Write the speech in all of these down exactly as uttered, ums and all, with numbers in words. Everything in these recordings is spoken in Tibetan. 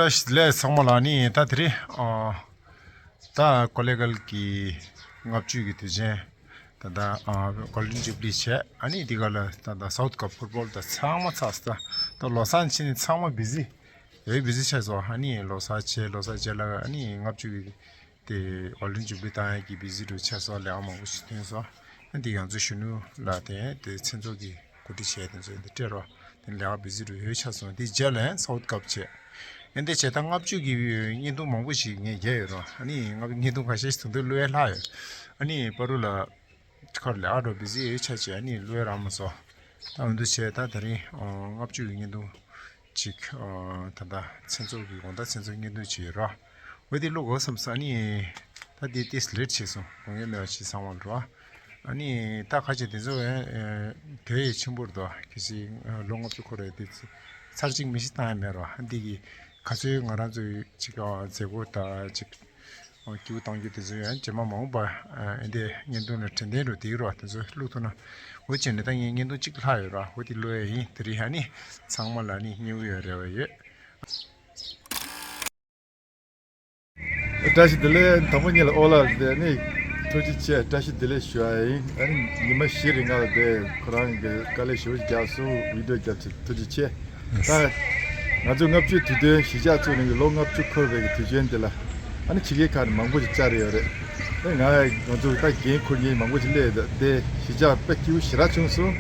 ལགས་ཚང་མ་ལ་ནི་ད་དེ་རིང་ཨ་ད་ཀོ་ལེ་གལ་གྱི་ལྔ་བཅུ་གི་དུས་ཆེན་ད་ད་ཨ་Golden Jubilee བྱས། ཨ་ནི་འདི་ག་ལ་ད་ད་South Cup football ད་ཚང་མ་ཚར་སོང་། ད་ལོ་གསར་ཕྱིན་ནས་ཚང་མ་བི་ཟི་ཡོད། བི་ཟི་ཆགས་སོང་། ཨ་ནི་ལོ་གསར་བྱས། ལོ་གསར་རྗེས་ལ་ཨ་ནི་ལྔ་བཅུ་གི་དེ་Golden Jubilee བཏང་ཡག་གི་བི་ཟི་རུ་ཆགས་སོང་། ལས་ཀ་མང་པོ་ཞིག་ཐོན་སོང་། ཨ་འདི་ང་ཚོ་གཞོན་ནུ་ལ་དེ་དེ་མཚན་ཚོགས་ཀྱི་གོ་སྒྲིག་བྱས། དེ་ཚོ་འདི་སྤྲད་རོགས། དེ་ལས་ཀ་བི་ཟི་རུ་ཡོད་ཆགས་སོང་། དེ་རྗེས་ལ་South Cup བྱས། ཨ་འདི་བྱས་ད་ལྔ་བཅུ་གི་བརྙན་ཐུང་མང་པོ་ཞིག་ངས་རྒྱག་ཡོད་རོགས། ཨ་ནི་ང་བརྙན་ཐུང་ཁ་ཤས་ཤིག་ད་དུང་བླུག་ཡག་ལྷག་ཡོད། ཨ་ནི་པ་རུ་ལ་ཁར་ལས་ཀ་འགྲོ་བི་ཟི་ཡོད་ཆགས་བྱས། ཨ་ནི་བླུག་ཡག་རག་མ་སོང་། ད་འོ་འདི་བྱས་ད་དེ་རིང་ཨ་ལྔ་བཅུ་གི་བརྙན་ཐུང་ཅིག་ཨ་ད་ད་མཚན་ཚོགས་ཀྱི་དགོང་དག་མཚན་ཚོགས་བརྙན་ཐུང་ཅིག་ཡོད་རོགས། འོ་དེ་བླུག་དགོས་བསམ་སོང་། ཨ་ནི་ད་དེ་ཏོག་ཙམ་ལེཊ་བྱས་སོང་། དགོངས་འགལ་མེད་པ་བྱས་ཚང་མ་ལ་རོགས། ཨ་ནི་ད་ཁ་ཆེ་དེ་ཚོ་ཨེ་གལ་ཆེན་པོ་རེད་དོ། གལ་སྲིད་ལོ་ལྔ་བཅུ་འཁོར་བའི་དེ་ཚོ་ཚར་གཅིག་མི་ཤི་བཏང་ཡག་མེད་རོགས། ཨ་འདི་གི་ག་ཚོད་ང་རང་ཚོའི་ཅིག་ཨ་མཛད་སྒོ་ད་ཅིག་སྐྱིད་པོ་གཏོང་རྒྱུ་དེ་ཚོ་ཡང་རྗེས་མ་མ་འོངས་པ་ཨ་འདི་བརྙན་ཐུང་ནང་དྲན་རྟེན་རུ་དེ་རོགས། དེ་ཚོ་བླུག་ཐུབ་ན། འོ་བྱས་ནས་ད་ངས་བརྙན་ཐུང་གཅིག་ལྷག་ཡོད་རོགས། འོ་དེ་བླུག་ཡག་ཡིན། དེ་རིང་ཨ་ནི་ཚང་མ་ལ་ནི་མཉེས་པོ་ཡོད་རེ་བ་ཡོད། བཀྲ་ཤིས་བདེ་ལེགས། དང་པོ་ཉིད་ལ་ཨོ་ལགས་དེ་ནི་ཐུགས་རྗེ་ཆེ། བཀྲ་ཤིས་བདེ་ལེགས་ཞུ་ཡག་ཡིན། ཨ་ནི་ཉི་མ་བཞི་རིང་ལ་དེ་ཁོ་རང་གི་དཀའ་ལས་ཞེ་པོ་ཞིག་རྒྱག་སོང་། བི་ཌི་ཡོ་རྒྱབ་ཚེ་ཐུགས་རྗེ་ཆེ། ད་ང་ཚོ་ལྔ་བཅུའི་དུས་སྟོན་གཞིས་ཆགས་བཙུགས་ནས་ལོ་ལྔ་བཅུ་འཁོར་བའི་གི་དུས་ཆེན་འདི་ལ་ཨ་ནི་ཕྱི་རྒྱལ་ཁག་ནས་མང་པོ་ཞིག་བཅར་ཡོད་རེད། ཨེ་ང་ང་ཚོ་ད་འགན་འཁུར་མཁན་མང་པོ་ཞིག་སླེབས་ཡོད། དེ་གཞིས་ཆགས་དཔེ་སྐྱིད་པོ་ཞེ་དྲག་བྱུང་སོང་།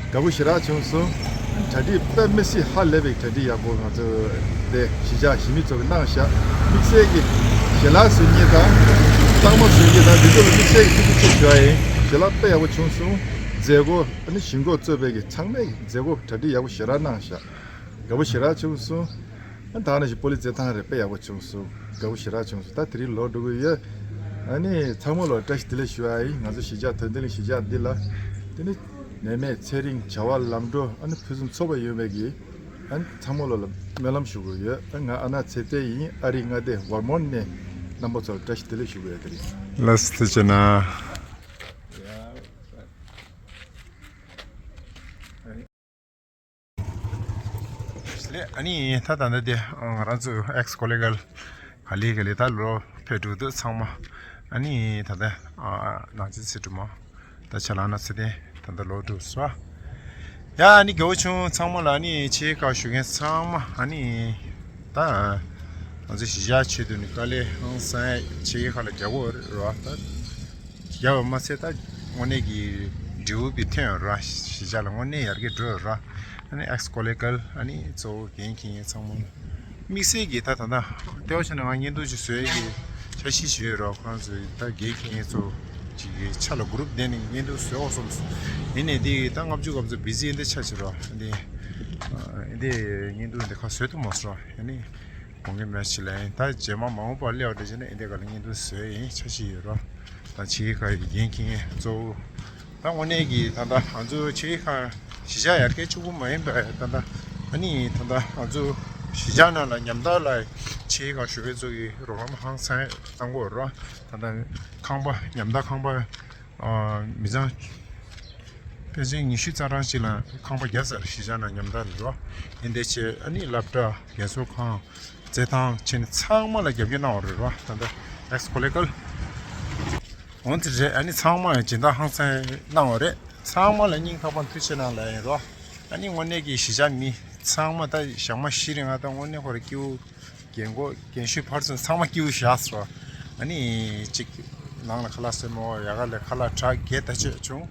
དགའ་པོ་ཞེ་དྲག་བྱུང་སོང་། གྲ་སྒྲིག་དཔེ་མི་སྲིད་ཧ་ལས་པའི་གྲ་སྒྲིག་ཡག་པོ་ང་ཚོ་དེ་གཞིས་ཆགས་གཞིས་མི་ཚོ་གིས་གནང་བཞག་དམིགས་བསལ་གྱི་ཞལ་ལག་བཟོ་མཁན་དང་གཙང་མ་བཟོ་མཁན་དང་འདི་ཚོ་ལ་དམིགས་བསལ་གྱི་ཐུགས་རྗེ་ཆེ་ཞུ་ཡག་ཡིན། ཞལ་ལག་དཔེ་ཡག་པོ་བྱུང་སོང་། མཛད་སྒོ་ཨ་ནི་གཞིས་འགོ་གཙོས་པའི་གི་ཚང་མས་མཛད་སྒོ་གྲ་སྒྲིག་ཡག་པོ་ཞེ་དྲག་གནང་བཞག་དགའ་པོ་ཞེ་དྲག་བྱུང་སོང་། ཨ་ད་ནང་བཞིན་སྤོ་ལོ་རྩེད་ཐང་རེད། དཔེ་ཡག་པོ་བྱུང་སོང་། དགའ་པོ་ཞེ་དྲག་བྱུང་སོང་། ད་དེ་རིང་ལོག་འགྲོ་གི་ཡོད། ཨ་ནི་ཚང་མ་ལ་བཀྲ་ཤིས་བདེ་ལེགས་ཞུ་ཡག་ཡིན། ང་ཚོ་གཞིས་ཆགས་དོན་ལྡན་གླིང་གཞིས་ཆགས་འདི་ལ་དེ་ནི་ནད་མེད་ཚེ་རིང་བྱ་བ་ལམ་འགྲོ་ཨ་ནི་ཕུན་སུམ་ཚོགས་པ་ཡོང་བའི་གི་ཨ་ནི་ཚང་མ་ལ་ལ་སྨོན་ལམ་ཞུ་གི་ཡོད། ཨ་ང་ཨ་ན་ཚེ་བརྟན་ཡིན། ཨ་རི་མངའ་སྡེ་ཝར་མོན་ནས་རྣམ་པ་ཚོར་བཀྲ་ཤིས་བདེ་ལེགས་ཞུ་གི་ཡོད། དེ་རིང་ལགས་སོ་ཐུགས་རྗེ་གནང་། ལགས་ཨ་ནི་ད་ད་ལྟ་དེ་ང་རང་ཚོ་ཨེགས་ཀོ་ལེ་གལ་ག་ལེ་ག་ལེ་ད་ལོག་ཕེབས་འགྲོ་འདུག་ཚང་མ། ཨ་ནི་ད་ལྟ་ནང་ཆེན་སི་ཊི་མ་ད་ཆ་ལག་ན་ཚེ་བརྟན་ད་ལྟ་ལོག་འགྲོ་སོང་། ཡ་ཨ་ནི་དགའ་པོ་བྱུང་། ཚང་མ་ལ་ཨ་ནི་ཕྱི་རྒྱལ་ཁག་བཞུགས་མཁན་ཚང་མ་ཨ་ནི་ད་ང་ཚོ་གཞིས་ཆགས་ཆེད་དུ་ནི་དཀའ་ལས་ཧང་སང་ཕྱི་རྒྱལ་ཁག་ལ་རྒྱག་གི་ཡོད་རེད་བ། ད་རྒྱབ་པ་མ་ཚད་ད་དངོས་གནས་ཀྱི་འབྲས་བུ་བི་ཐོན་ཡོད་ར། གཞིས་ཆགས་ལ་དངོས་གནས་ཡར་རྒྱས་འགྲོ་ཡོད་ར། ཨ་ནི་ཨེགས་ཀོ་ལེ་གལ་ཨ་ནི་གཙོ་བོ་འགན་འཁྱེར་མཁན་ཚང་མ་དམིགས་བསལ་གྱི་ད་ད་ད་ལྟེ་བ་ཆ་ནས་ང་བརྙན་ཐུང་ཅིག་བཟོ་ཡས་ཀྱི་འཆར་གཞི་ཞིག་ཡོད་ར། ཁོ་རང་ཚོའི་ད་འགན་འཁྱེར་མཁན་ཚོ་ཅིག་གི་ཆ་ལ་གུ་རུབ་བསྡད་ནས་བརྙན་ཐུང་བཟོ་འོ་བསམ་སོང་། ཡིན་ནའི་དེ་ད་ལྔ་བཅུ་སྐབས་སུ་བི་ཟི་ཨེ་འདི་ཆ་ཅིག་ར། འདི་ཨེ་འདི་བརྙན་ཐུང་འདི་ཁ་བཟོ་ཐུབ་མ་སོང་ར། ཡིན་ནའི་དགོངས་འགལ་མེད་ཅིག་ལ་ཡིན། ད་རྗེས་མ་མ་འོངས་པར་སླེབས་པ་འདྲ་བྱས་ན་ཨེ་འདི་ག་ལ་བརྙན་ཐུང་བཟོས་ཡིན་འཆར་གཞི་ཡོད་ར། ད་ཕྱི་རྒྱལ་ཁག་གི་འགན་འཁྱེར་མཁན་གཙོ་བོ་ད་དངོས་གནས་ཀྱི་ད་ལྟ་ང་ཚོ་ཕྱི་རྒྱལ་ཁག་གཞིས་ཆགས་ཡར་རྒྱས་གཅིག་པུ་མ་ཡིན་པའི་ད་ལྟ་ཨ་ནི་ད་ལྟ་ང་ཚོ་གཞིས་ཆགས་ནང་ལ་ཉམ་ཐག་ལ་ཕྱི་རྒྱལ་ཁག་བཞུགས་མཁན་ཚོ་གི་རོགས་རམ་ཧང་སང་གནང་གི་ཡོད་ར། ད་ལྟ་ཁང་པ་ཉམ་ཐག་ཁང་པ་མི་ཚང་ཕལ་ཆེར་ཉི་ཤུ་རྩ་གྲངས་ཅིག་ལ་ཁང་པ་བརྒྱབ་ཚར། གཞིས་ཆགས་ནང་ཉམ་ཐག་རེད་རོ། ཡིན་དེ་ཆེ་ཨ་ནི་སློབ་གྲྭ་རྒན་གསོ་ཁང་རྩེད་ཐང་བྱས་ནས་ཚང་མ་ལ་རྒྱབ་སྐྱོར་གནང་བ་རེད་རོ། ད་ལྟ་ཨེགས་ཀོ་ལེ་གལ་འོན་ཏེ་རེད། ཨ་ནི་ཚང་མ་སྦྱིན་བདག་ཧང་སང་གནང་བ་རེད། ཚང་མ་ལ་སྙིང་ཐག་པ་ཐུགས་རྗེ་གནང་ལབ་ཡིན་རོ། ཨ་ནི་དངོས་གནས་ཀྱི་གཞིས་ཆགས་མི་ཚང་མ་ད་ཞག་མ་བཞི་རིང་ང་ད་དངོས་གནས་ཁོ་ར་སྐྱིད་པོ། རྒན་གོག་རྒན་གཞོན་ཕར་ཚུར་ཚང་མ་སྐྱིད་པོ་བཞག་སོང་། ཨ་ནི་གཅིག་ནང་ལ་ཁ་ལག་བཟོས་མོ་ཡ་ག་ལས་ཁ་ལག་དྲག་གེ་ད་ཆོད་བྱུང་།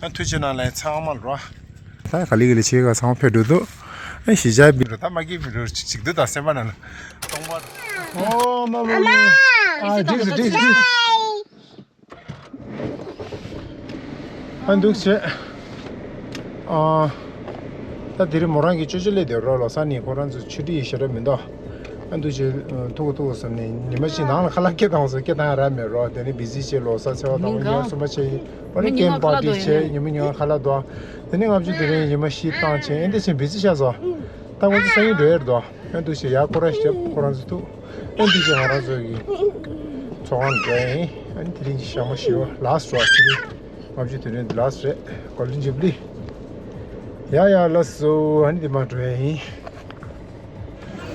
ཨ་ཐུགས་རྗེ་གནང་ལན་ཚང་མ་ལ་རོ། ད་ག་ལེ་ག་ལེ་ཕྱི་རྒྱལ་ཁག་ཚང་མ་ཕེབས་འགྲོ་འདུག་ཨ་གཞིས་ཆགས་མི་རོ་ད་མ་སྐྱིད་མི་རོ་གཅིག་གཅིག་སྡུག་དང་སེམས་པ་ནང་ལ་སྟོང་པ། ཨོ་མ་མ་མ། ཨ་འགྲིག་སོང་འགྲིག་སོང་འགྲིག་སོང་། ཨ་འདུག་བྱས། ཨ། ད་དེ་རིང་མོ་རང་གི་ཅོ་ཅོ་ལས་དེ་རོ་ལོ་ས་ནི་ཁོ་རང་ཚོ་ཆུ་ཁྲི་ཞེ་དྲག་མི་འདུག་ཨ་འདུག་བྱས། ཐུག་ཐུག་བསམ་ནས་ཉི་མ་གཅིག་ནང་ལ་ཁ་ལག་སྐྱེ་བཏང་སོང་། སྐྱེ་བཏང་ར་མེད་རོ། དེ་ནས་བི་ཟི་བྱས་ལོ་གསར་ཚེས་པ་དང་པོ་ཉི་མ་གསུམ་པ་བྱས་ཡིན་པ་ནི་ཀེམ་པར་ཊི་བྱས་ཉི་མ་ཉི་མ་ཁ་ལག་འདུག་དེ་ནས་ལྔ་བཅུ་དེ་རིང་ཉི་མ་བཞི་བཏང་བྱས་ཨེ་འདི་བྱས་བི་ཟི་ཆགས་སོང་། ད་ཁོ་ཚོ་སང་ཉིན་འགྲོ་ཡ་རེད་དོ། ཨ་འདུག་བྱས་ཡ་སྐོར་ར་ཞིག་ཁོ་རང་ཚོ་ཐུག་ཨ་འདི་བྱས་ང་རང་ཚོ་གི་ཚོགས་ཁང་འགྲོ་ཡ་ཡིན། ཨ་ནི་དེ་རིང་གི་ཞག་མ་བཞི་པ་ལ་སི་ཊི་རེད། ལྔ་བཅུ་དོན་གཉིས་ལ་སི་ཊི་རེད། གོལ་ཌན་ཇུ་བི་ལི། ཡ་ཡ་ལགས་སོ། ཨ་ནི་དེ་མ་འགྲོ་ཡ་ཡིན།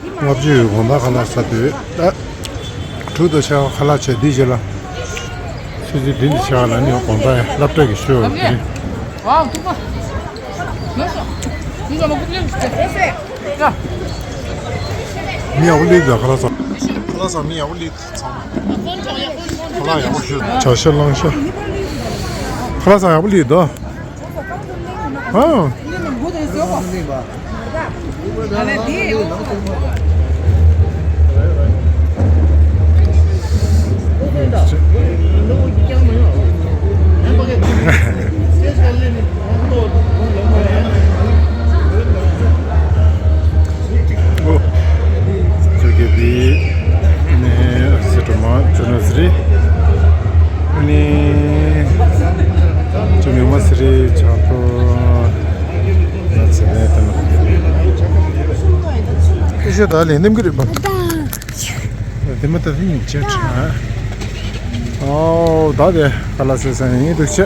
ལྔ་བཅུ་ཡི་དགོང་དག་ཁ་ལག་ཟ་དུས་ད། དྲུག་ཏུ་ཆར་པ་ཁ་ལག་བྱས་འདི་བྱས་ལ། ཆུ་ཚོད་བདུན་དུ་ཆར་པ་ལ་ནི་དགོང་དག་སློབ་གྲྭ་གི་ཤོག་ཡོད་རེད། ཝའོ་ཐུག་པ། ཡོང་སོང་། ཡོང་སོང་། མ་ཀུབ་ལེབ་ཟེར། ཡ། མི་ཡག་པོ་སླེབས་འདུག་ཁ་ལག་ཟ། ཁ་ལག་ཟ་མི་ཡག་པོ་སླེབས་འདུག་ཚང་མ། ཁ་ལག་ཡག་པོ་ཞིག་བྱ་ཤ་ལང་ཤ། ཁ་ལག་ཟ་ཡག་པོ་སླེབས་འདུག་ཨང་། ཨོ། ཅོ་ཀེ་བི་ནས་སི་ཏྲ་མ་ཅོ་ན་སི་རི། ནས་ཅོ་མི་མ་སི་རི་ཆག་པོ་ན་ཚེ་ནས་ད་ན། ཨེ་ཤེ་ད་ལས་ནེམ་གི་རེད་པ། དེ་མ་ད་དེ་ཉིན་ཆད་ཆ། ཨོ་ད་དེ་ག་ལ་སེ་སེ་ཡིན་འདུག་ཆེ།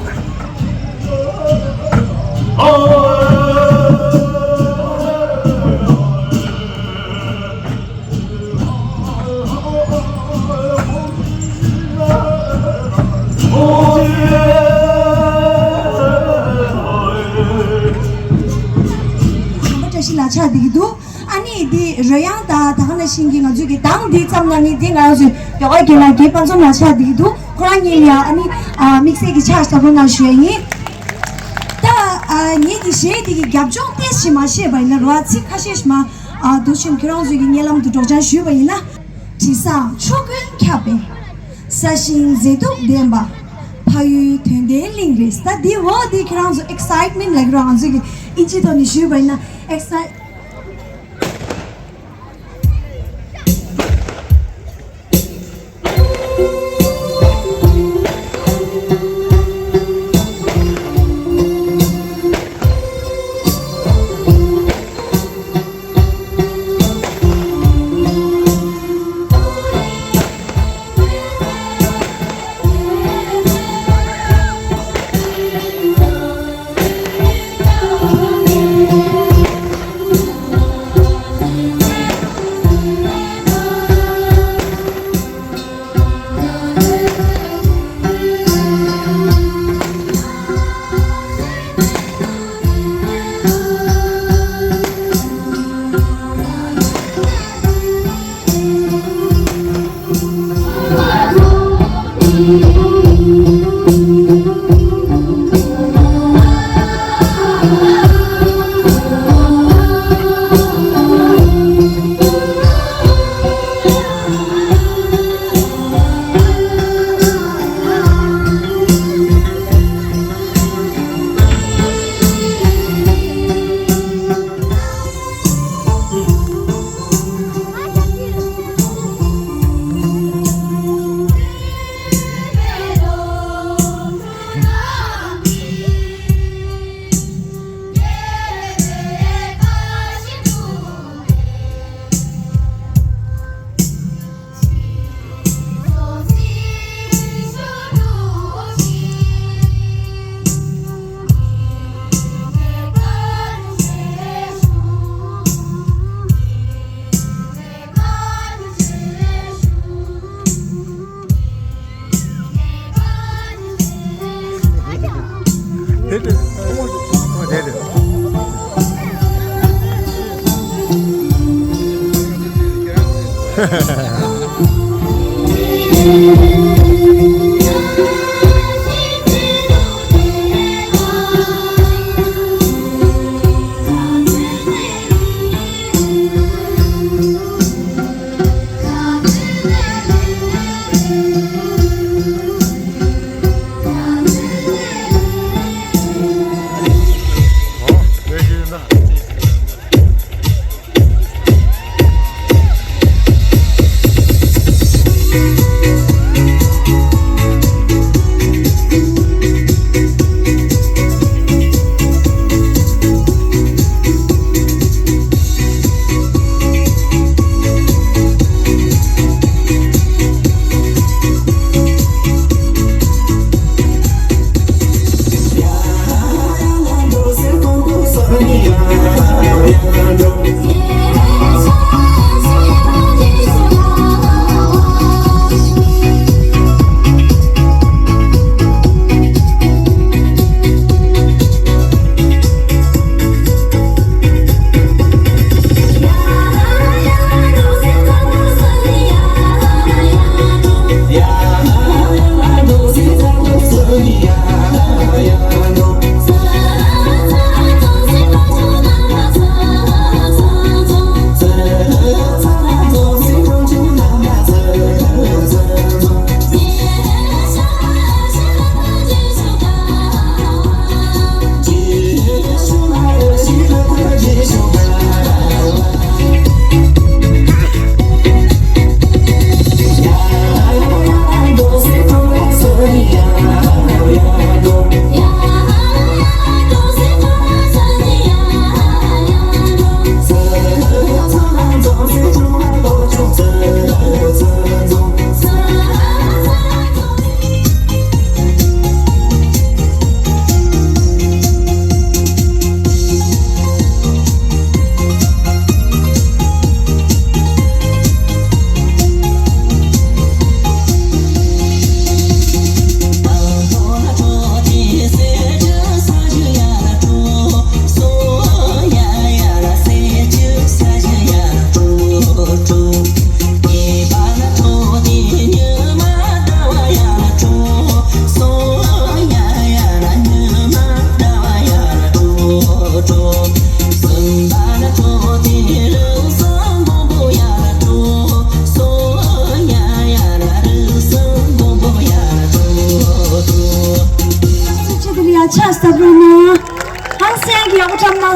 བཀྲ་ཤིས་ལག་ཆ་བསྡད་ཀྱི་འདུག་ཨ་ནི་འདི་རོལ་དབྱངས་དང་ད་ག་ནང་བཞིན་གྱི་ང་ཚོའི་གི་གདངས་འདི་ཙམ་ན་ནི་འདི་ང་རང་ཚོའི་ཡོ་ག་རྒན་ལགས་རྒན་དཔལ་འཛོམས་ལགས་ཆགས་བསྡད་ཀྱི་འདུག་ཁོ་རང་གཉིས་ལ་ཡང་ཨ་ནི་ཨ་དམིགས་བསལ་གྱི་ཕྱག་བཞག་རོགས་གནང་ཞུ་ཡ་ཡིན། ད་ཨ་ངེད་ཀྱི་གཞས་འདི་གི་རྒྱབ་ལྗོངས་ཏོག་ཙམ་མ་ཤེས་པ་ཡིན་ན་རོ་ཨ་ཚིག་ཁ་ཤས་ཤིག་མ་ཨ་འདུག་ཕྱིན་ཁྱེད་རང་ཚོའི་གི་སྙན་ལམ་དུ་སྒྲོག་སྦྱང་ཞུས་པ་ཡིན་ན། དྲི་བཟང་ཕྱོགས་ཀུན་ཁྱབ་པའི། ས་ཞིང་མཛེས་སྡུག་ལྡན་པ། ཕ་ཡུལ་དོན་ལྡན་གླིང་རེད། ད་འདི་འོ་འདི་ཁྱེད་རང་ཚོ་ཨེག་སའེ་ཊི་མེན་ཊི་ལབ་ཀྱི་རེད། ང་ཚོས་ཀྱི་ཨིན་ཇིའི་ཐོག་ནས་ཞུས་པ་ཡིན་ན་ཨེག་སའེ་ཊི།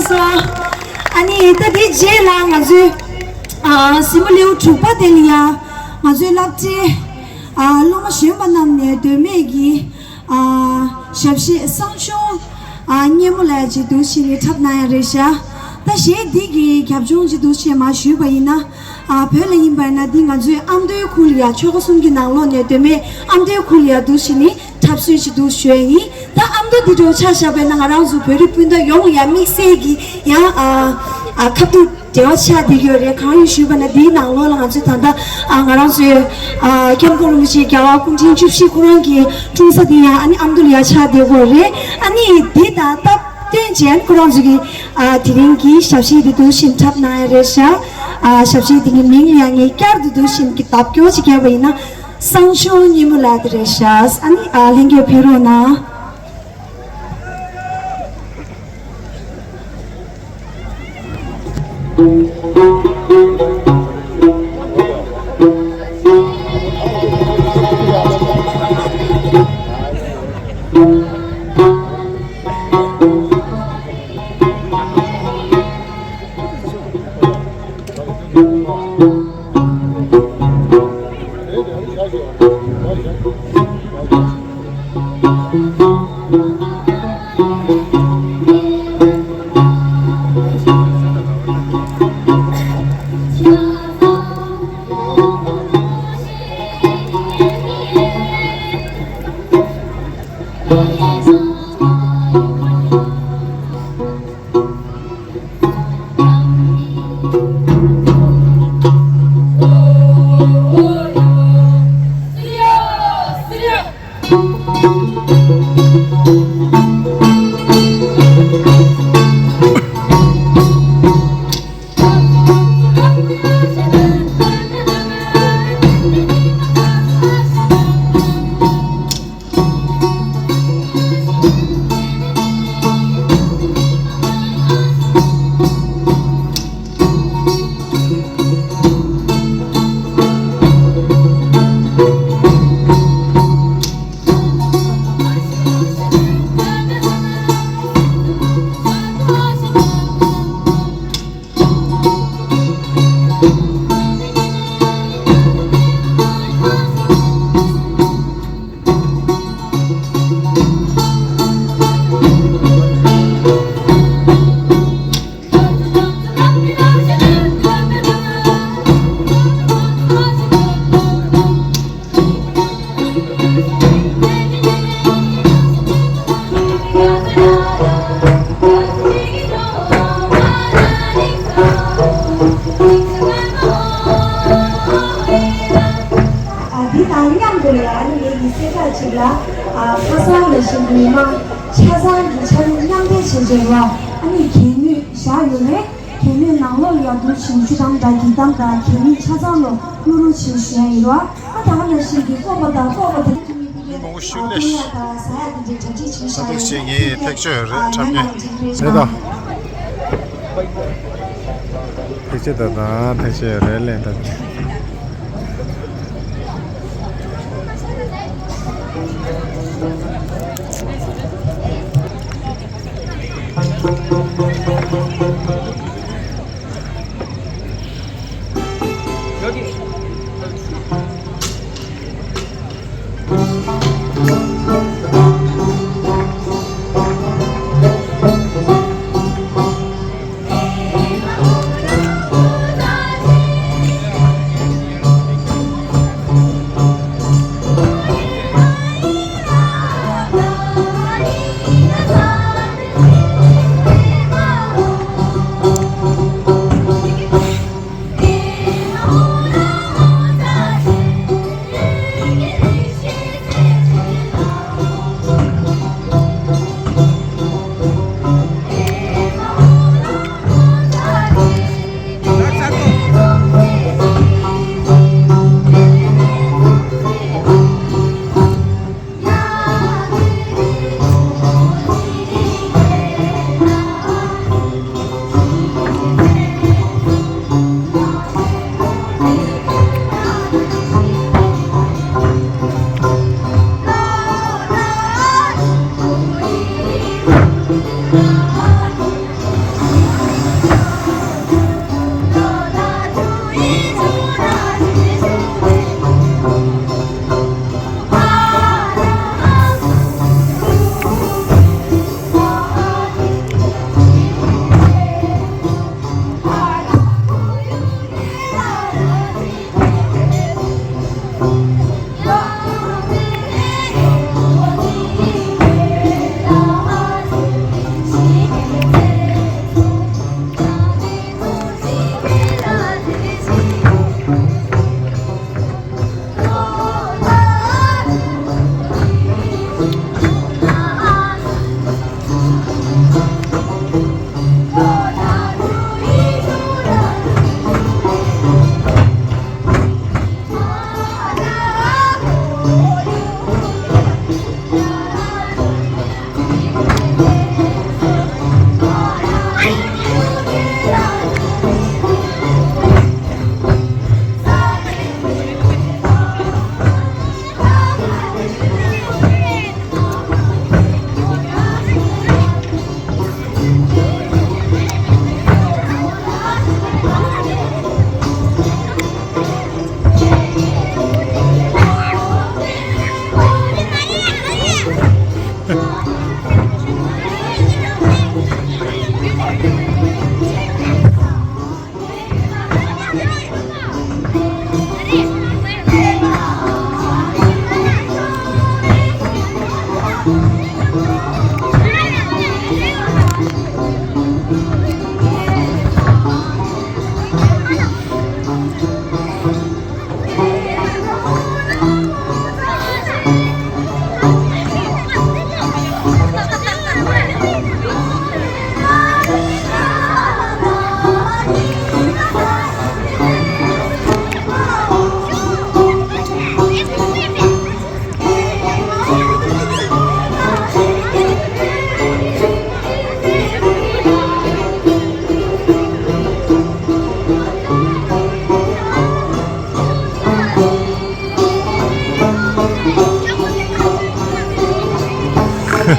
སོང་། ཨ་ནི་ད་དེ་རྗེས་ལ་ང་ཚོའི་ཨ་གཟིགས་མོ་ལེའུ་དྲུག་པ་དེ་ལ་ཡ་ང་ཚོའི་སློབ་གྲྭའི་ཨ་སློབ་མ་གཞོན་པ་རྣམས་ནས་དོན་མེད་ཀྱི་ཨ་ཞབས་ཕྱི་སང་ཞོང་ཨ་སྙན་མོ་ལ་ཅིག་འདུག་བྱས་ནས་འཁྲབ་གནང་ཡ་རེད་ཤག་ད་གཞས་འདི་གི་རྒྱབ་ལྗོངས་ཅིག་འདུག་བྱས་མར་ཞུས་པ་ཡིན་ན། ཨ་བོད་ལ་ཡིན་པ་ཡིན་ན་འདི་ང་ཚོའི་ཨ་མདོའི་ཁུལ་ལ་ཡ་ཆོལ་ཁ་གསུམ་གྱི་ནང་ལོགས་ནས་དོན་མེད་ཨ་མདོའི་ཁུལ་ལ་ཡ་འདུག་བྱས་ནས་འཁྲབ་སྲོལ་ཅིག་འདུག་ཞུ་ཡ་ཡིན། ད་ཨ་མདོ་འདི་འདྲ་ཆ་བཞག་པ་ཡིན་ན་ང་རང་ཚོ་བོད་རིགས་སྤུན་ཟླ་ཡོངས་ལ་ཡ་དམིགས་བསལ་གྱི་ཡང་ཨ་ཨ་ཁ་ཐུག་འབྲེལ་བ་ཆགས་བསྡད་ཡོད་རེད། གང་ཡིན་ཞུས་པ་ན་འདིའི་ནང་ལོགས་ལ་ང་ཚོས་ད་ལྟ་ཨ་ང་རང་ཚོའི་ཨ་སྐྱབས་མགོན་རིན་པོ་ཆེ་རྒྱལ་བ་སྐུ་ཕྲེང་བཅུ་བཞི་ཁོ་རང་གི་འཁྲུངས་ས་འདི་ཡང་ཨ་ནི་ཨ་མདོ་ལ་ཡ་ཆགས་བསྡད་ཡོད་རེད། ཨ་ནི་འདི་དང་སྟབས་བསྟུན་བྱས་ཁོ་རང་ཚོ་གི་ཨ་དེ་རིང་གི་ཞབས་ཕྱི་འདི་འདུག་བྱས་འཁྲབ་གནང་ཡ་རེད་ཤག་ཨ་ཞབས་ཕྱི་འདི་གི་མིང་ཡང་ངས་བསྐྱར་དུ་འདུག་བྱས་ཀྱི་ལྡབ་སྐྱོར་ཅིག་བརྒྱབ་པ་ཡིན་ན་སང་ཞོང་སྙན་མོ་ལ་དེ་རེད་ཤག་ཨ་ནི་ཨ་ལྷན་རྒྱས་ཕེབས་རོགས་གནང་། ཨ་འདི་དང་མཉམ་དུ་ལ་ཡང་ངེད་ཀྱི་གསལ་བསྒྲགས་ཅིག་ལ་ཨ་ཁ་སང་ལ་བཞིན་མི་མང་ཆ་ཚང་གི་ཆ་རུག་མཉམ་འདེགས་བྱེད་བྱེད་ལ་ཨ་ནི་གད་སྙིགས་བཞག་ཡོད་རེད། གད་སྙིགས་ནང་ལོགས་ལ་ཡང་འདུག་བྱས་ཆུ་དམ་དང་འགྱིག་དམ་དང་གད་སྙིགས་ཆ་ཚང་ལ་བླུག་རོགས་བྱེད་ཞུ་ཡ་ཡིན་རོགས། ཨ་ད་ག་ནང་བཞིན་གྱི་སྐོར་པ་དང་སྐོར་པ་དང་། མི་མང་པོ་ཞིག་ལས། ད་དུང་ཅིག་ངས་ཐེག་ཆོད་རེད་འཁྲབ་མཁན་རེད་ད། ཐེག་ཆེ་ད་དང་ཐེག་ཆེ་རེད་ལས་ད། ཨ་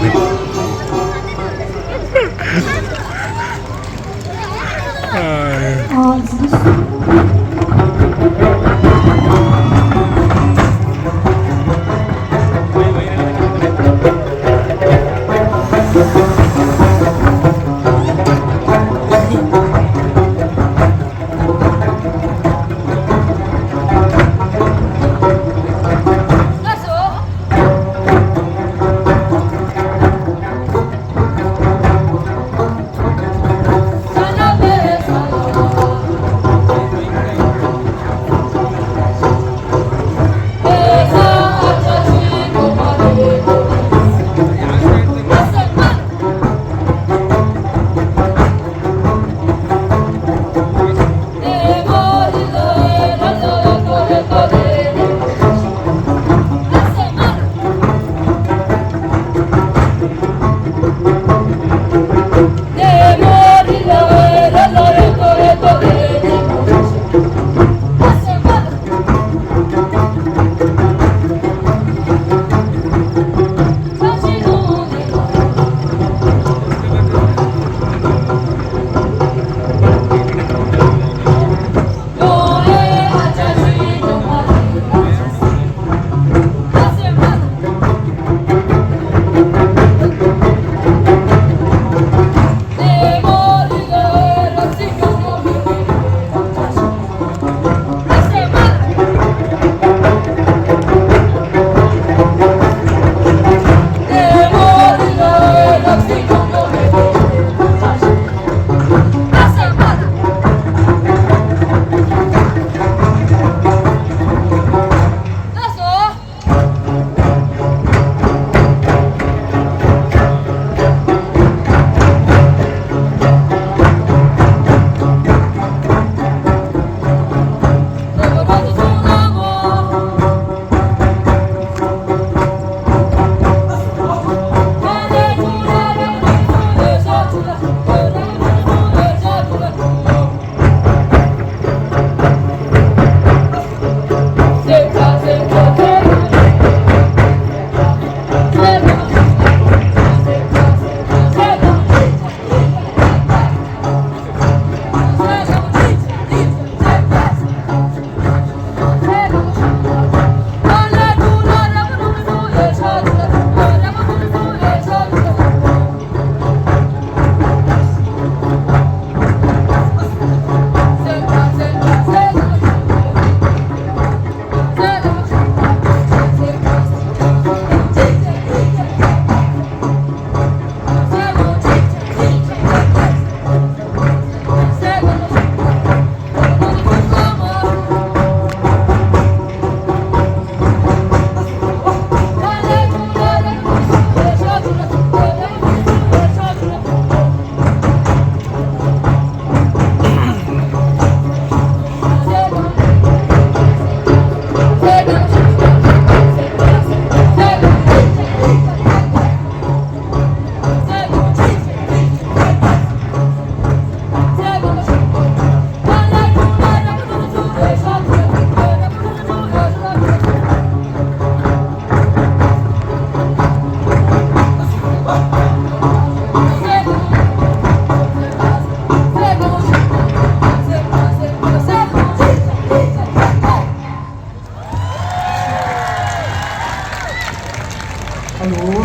ལོ།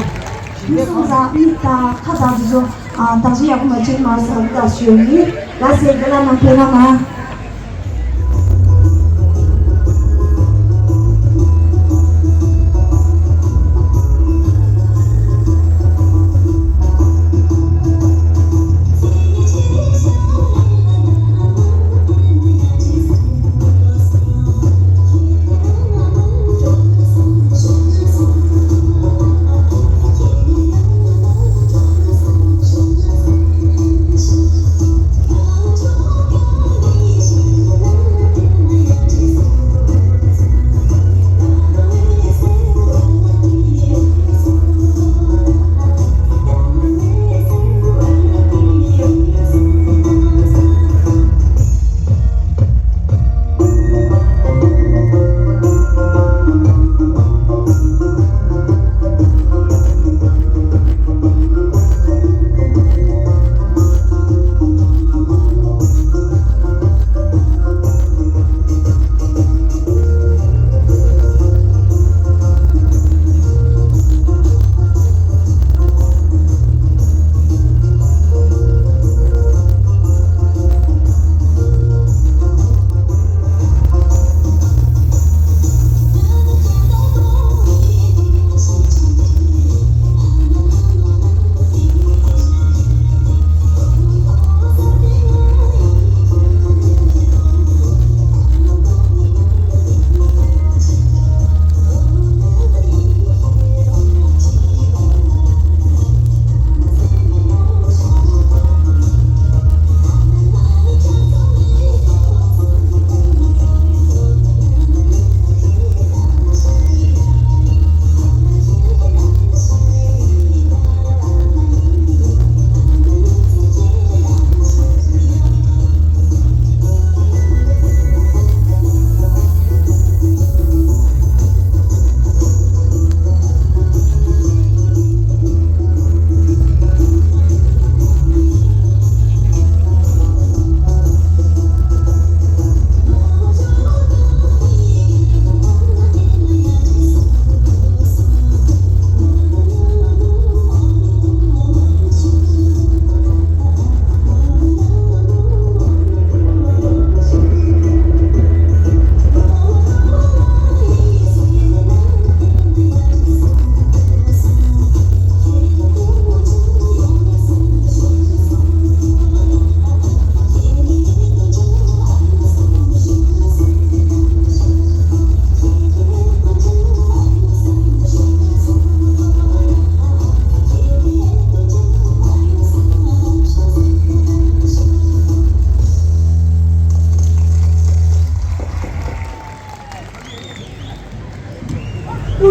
མི་གསུམ་དང་མི་དང་ཁ་བཏགས་དེ་ཚོ་ཨ་བདག་གཞན་ཡག་པོ་མ་བྱས་མ་བསམ་བཏགས་ཞུ་ཡོད་ནི། ལ་སེ་དགེ་ལ་ནང་ཕེ་ལ་ན།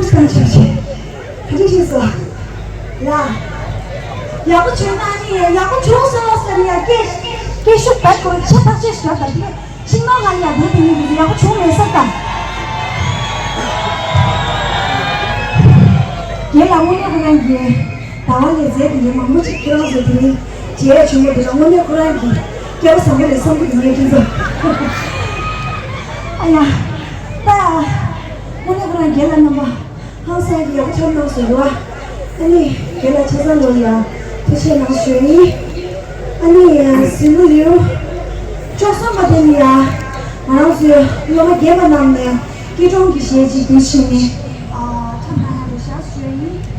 ཁ་ཅིག་ཤེས་སོ། ལ། ཡག་པོ་བྱུང་ན་ནི་ཡག་པོ་བྱུང་སོང་ཟེར་ཡ་སྐད་སྐད་ཤུགས་བར་དུ་ཆེ་ཐག་ཆོད་ཞོར་དང་དེ་ཤིང་ནོར་ལ་ཡ་དེ་དེ་ནི་ཡག་པོ་བྱུང་མེད་ས་དང་། རྒན་ལགས་དངོས་གནས་ཁོ་རང་གིས་ཟླ་བ་ལས་ཟད་དེ་ནི་མང་པོ་ཅིག་ཁྱེད་རང་ཚོ་དེ་ནི་བྱས་བྱུང་ཡོད་དེ་ལ་དངོས་གནས་ཁོ་རང་གིས་སྐལ་བ་བཟང་པོ་རེད་བསམ་གི་འདུག་ངས་ཁྱེད་ཚོ། ཨ་ཡ། ད། དངོས་གནས་ཁོ་རང་རྒན་ལགས་རྣམ་པ། ཧང་སང་གི་ཡག་པོ་འཁྲབ་གནང་སོང་འདུག་ཨ། ཨ་ནི་རྒན་ལགས་ཆ་ཚང་ལོ་ཡ་ཐུགས་རྗེ་གནང་ཞུ་ཡིན། ཨ་ནི་ཡ་གཟིགས་མོ་ཡོད། བཅུ་གསུམ་པ་དེ་ནི་ཡ། ང་རང་ཚོའི་སློབ་མ་རྒན་པ་རྣམས་ནས་སྐྱིད་གྲོང་གི་གཞས་ཅིག་འདི་བྱས་ནས་ཨ་འཁྲབ་གནང་ཡག་འདུག་ཤག་ཞུ་ཡིན།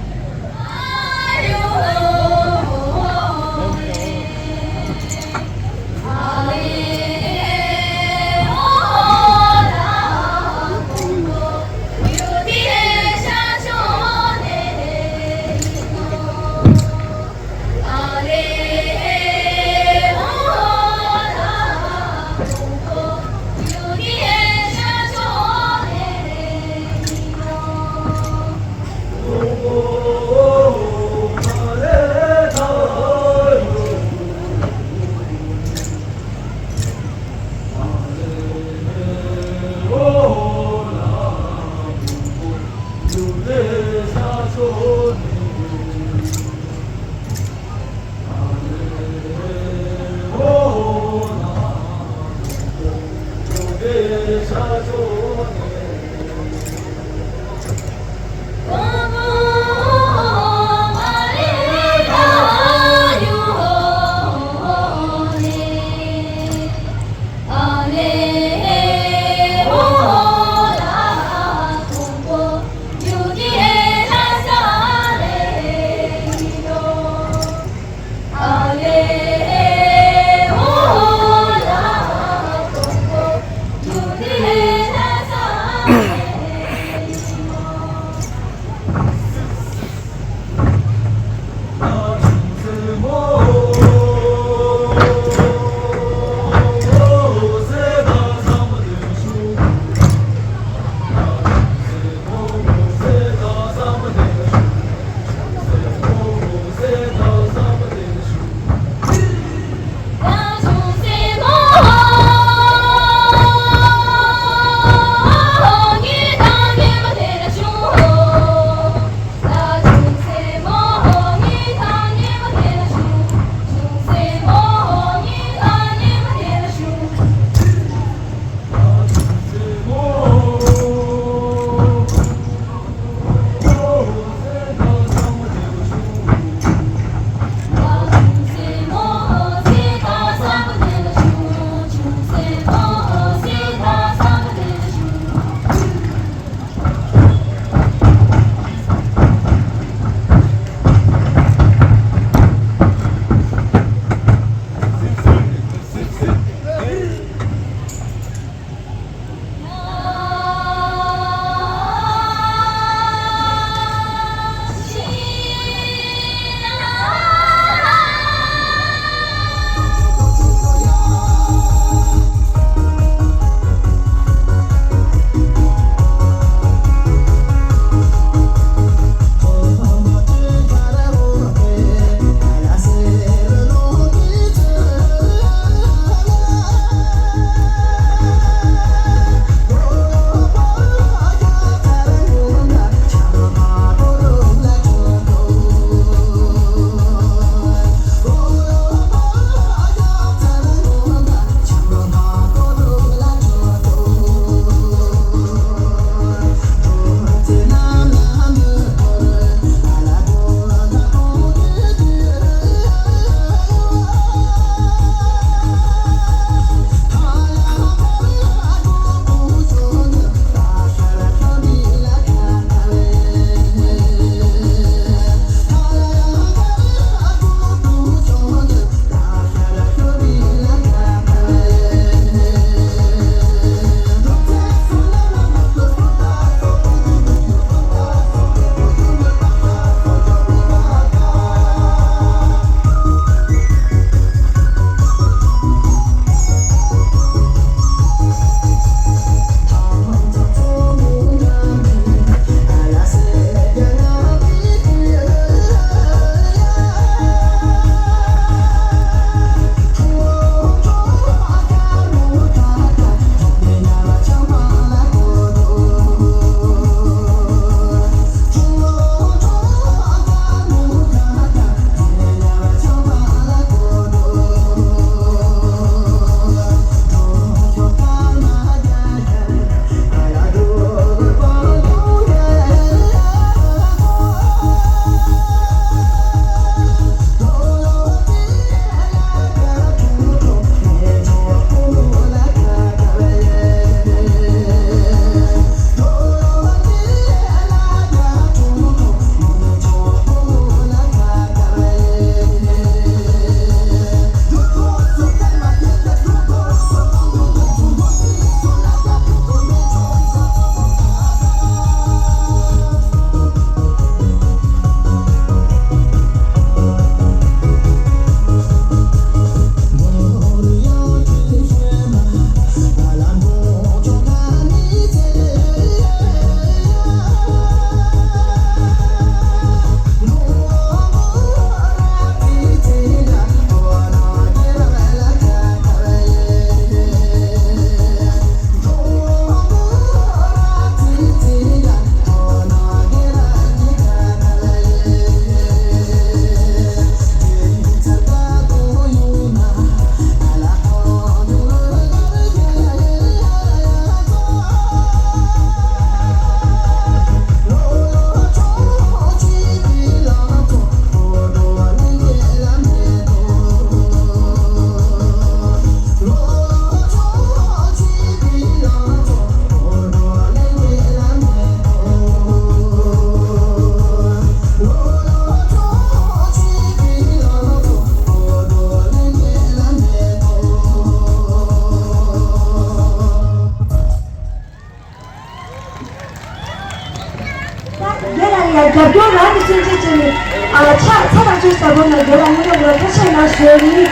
ཡང་རྒྱབ་སྐྱོར་རང་གི་སེམས་ཅན་བྱས་ནས་ཨ་ཕྱག་ཚ་དང་བརྗོད་ས་བོ་ན་རྒྱལ་ལ་མི་འདྲ་བ་ཐུགས་རྗེ་ཆེ་གནང་ཞུ་ཡ་ཡིན།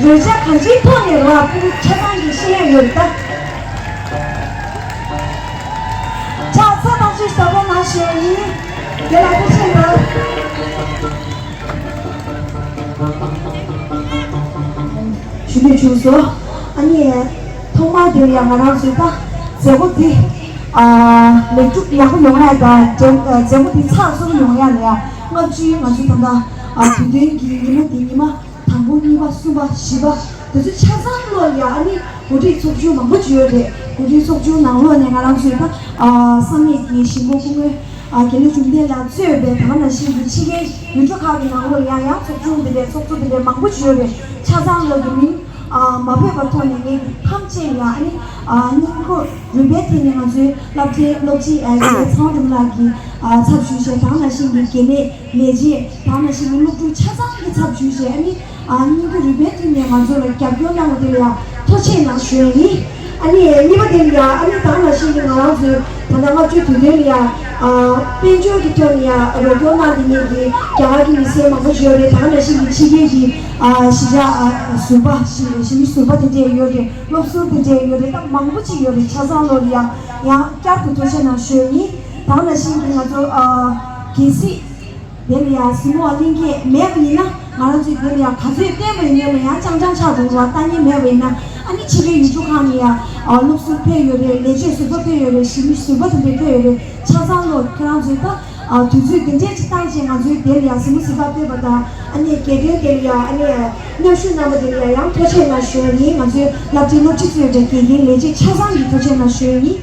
རོལ་ཆ་གང་ཅིའི་ཐོག་ནས་རོགས་ཕྲུ་གུ་ཆ་ཚང་གི་ཤེས་ཡ་ཡོད་ད། ཕྱག་ཚ་དང་བརྗོད་ས་བོ་ན་ཞུ་ཡ་ཡིན། རྒྱལ་ལ་ཐུགས་རྗེ་ཆེ་གནང་། ཞུ་འདོད་བྱུང་སོང་། ཨ་ནི། ཐོག་མར་དེ་ཡང་ང་རང་ཚོའི་ད་མཛད་སྒོ་འདི། ཨ། ལེགས་གྲུབ་ཡག་པོ་ཡོང་ཡ་དང་། མཛད་སྒོ་འདི་ཚགས་ཚུད་ཡོང་ཡ་ལ་ཡ། ལྔ་བཅུའི་ང་ཚོ་ད་ལྟ། ཨ། དུས་སྟོན་གྱི་ཉིན་མོ་འདི་ཉི་མ་དང་པོ་གཉིས་པ་གསུམ་པ་བཞི་པ་དེ་ཚོ་ཆ་ཚང་ལོ་ལ་ཡ། ཨ་ནི་གོ་སྒྲིག་ཚོགས་ཆུང་མང་པོ་ཅིག་ཡོད་རེད། གོ་སྒྲིག་ཚོགས་ཆུང་ནང་ལོགས་ནས་ང་རང་ཚོའི་ད། ཨ། བསམ་ཡས་ཀྱི་གཞིས་འགོ་སྐུ་ངོ། ཨ། དགེ་ལེགས་འབྱུང་ལྡན་ལགས་གཙོས་པའི་ད་ག་ནང་བཞིན་གྱི་ཕྱི་རྒྱལ་ཡུལ་གྲུ་ཁག་གི་ནང་ལོགས་ལ་ཡང་ཡང་ཚོགས་ཆུང་འདི་འདྲའི་ཚོགས་གཙོ་འདི་འདྲའི་མང་པོ་ཅིག་ཡོད་རེད། ཆ་ཚང་ལོ་གི་མིང་ཨ་མ་བོས་པར་ཐོག་ནས་ངས་ཐམས་ཅད་ལ་ཨ་ནི་ཨ་སྙིང་ཁོང་རུས་པའི་གཏིང་ནས་ང་ཚོའི་སློབ་གྲྭའི་སློབ་སྤྱི་ཨ་ཚེ་རིང་ཚེ་དབང་སྒྲོལ་མ་ལགས་ཀྱི་ཨ་ཚབ་ཞུས་བྱས། ད་ག་ནང་བཞིན་གྱི་དགེ་ལས་ལས་བྱེད། ད་ག་ནང་བཞིན་གྱི་སློབ་ཕྲུག་ཆ་ཚང་གི་ཚབ་ཞུས་བྱས། ཨ་ནི། ཨ། སྙིང་གི་རུས་པའི་གཏིང་ནས་ང་ཚོ་ལ་རྒྱབ་སྐྱོར་གནང་བ་དེ་ལ་ཡང་ཐུགས་རྗེ་ཆེ་གནང་ཞུ་ཡ་ཡིན། ཨ་ནི་གཉིས་པ་དེ་ལ་ཡང་ཨ་ནི་ད་ག་ནང་བཞིན་གྱི་ང་རང་ཚོའི་ད་ལྟ་ལྔ་བཅུའི་དུས་སྟོན་ལ་ཡང་། ཨ། དཔལ་འབྱོར་གྱི་ཐོག་ནས་ཡང་རོགས་སྐྱོར་གནང་བསྡད་མཁན་གྱི་རྒྱ་གར་གྱི་མི་སེར་མང་པོ་ཞིག་ཡོད་རེད། ད་ག་ནང་བཞིན་གྱི་ཕྱི་རྒྱལ་གྱི། ཨ། གཞིས་ཆགས། ཨ། ཟུར་པ་ཞིག་གཞིས་མི་ཟུར་པ་དེ་འདྲས་ཡོད་རེད། སློབ་ཟུར་དེ་འདྲས་ཡོད་རེད། ད་མང་པོ་ཅིག་ཡོད་རེད། ཆ་ཚང་ལོ་ལ་ཡང་ཡང་བསྐྱར་དུ་ཐུགས་རྗེ་ཆེ་གནང་ཞུ་ཡ་ཡིན། ད་ག་ནང་བཞིན་གྱི་ང་ཚོ། ཨ། གལ་སྲིད། དེ་ལ་ཡང་གཟིགས་མོ་བ་ལྷན་རྒྱས་མེད་པ་ཡིན་ན། ང་རང་ཚོས་དེ་ལ་ཡང་ག་ཚོད་བསྟན་པ་ཡིན་ནའི་ལ་ཡང་རྐྱང་རྐྱང་ཆགས་འགྲོ་བ། ལྟ་མཁན་མེད་པ་ཡིན་ན། ཨ་ནི་ཕྱི་རྒྱལ་ཡུལ་གྲུ་ཁག་ནས་ཡང་། ཨ། སློབ་ཟུར་ཕེབས་ཡོད་རེད། ལས་བྱེད་ཟུར་པ་ཕེབས་ཡོད་རེད། གཞིས་མི་ཟུར་པ་དེ་འདྲས་ཕེབས་ཡོད་རེད། ཆ་ཚང་ལོ་ཁྱེད་རང་ཚོས་ད། ཨ། དུས་ཚོད་དེ་འདྲས་ཅིག་བཏང་བྱས་ང་ཚོའི་དེ་ལ་ཡང་གཟིགས་མོ་གཟིགས་པ་ཕེབས་པ་དང་། ཨ་ནི་རྒན་རྒོན་དེ་ལ་ཡང་། ཨ་ནི་མཉམ་ཞུགས་གནང་བ་དེ་ལ་ཡང་ཡང་ཐུགས་རྗེ་ཆེ་གནང་ཞུ་ཡ་ཡིན། ང་ཚོའི་སློབ་གྲྭའི་སློབ་སྤྱི་གཙོས་པའི་དགེ་རྒན་ལས་བྱེད་ཆ་ཚང་གི་ཐུགས་རྗེ་ཆེ་གནང་ཞུ་ཡ་ཡིན།